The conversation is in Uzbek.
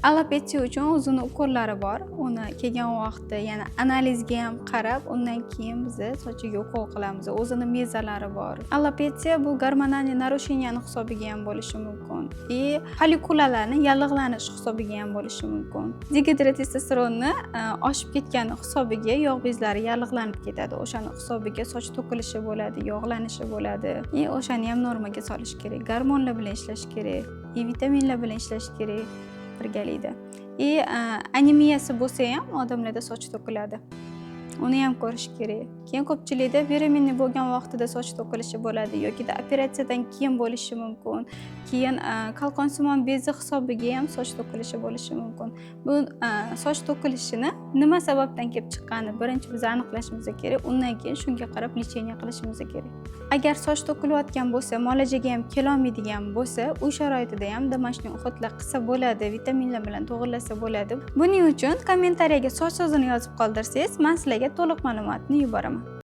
Alopetsiya uchun o'zini ukollari bor. Uni kelgan vaqtda yana analizga ham qarab, undan keyin biza sochiga ukol qilamiz. O'zini mezalari bor. Alopetsiya bu гормональный нарушения ni hisobiga ham bo'lishi mumkin и follikulalarni yallig'lanishi hisobiga ham bo'lishi mumkin. Dihidrotestosteronni oshib ketgani hisobiga yog' bezlari yallig'lanib ketadi. O'shani hisobiga soch to'kilishi bo'ladi, yog'lanishi bo'ladi и o'shani ham normaga solish kerak. Gormonlar bilan ishlash kerak и vitaminlar bilan ishlash kerak birgalikda. И anemiyasi bo'lsa ham odamlarda soch to'kiladi. Uni ham ko'rish kerak. Keyin ko'pchilikda беременный bo'lgan vaqtida soch to'kilishi bo'ladi yokida operatsiyadan keyin bo'lishi mumkin. Keyin qalqonsimon bezi hisobiga ham soch to'kilishi bo'lishi mumkin. Bu soch to'kilishini nima sababdan kelib chiqqanini birinchi biz aniqlashimiz kerak. Undan keyin shunga qarab лечение qilishimiz kerak. Agar soch to'kilayotgan bo'lsa, muolajaga ham kelolmaydigan bo'lsa, uy sharoitida ham домашний уход lar qilsa bo'ladi, vitaminlar bilan to'g'irlasa bo'ladi. Buning uchun kommentariyaga "soch" so'zini yozib qoldirsangiz, man sizlarga to'liq ma'lumotni yuboraman.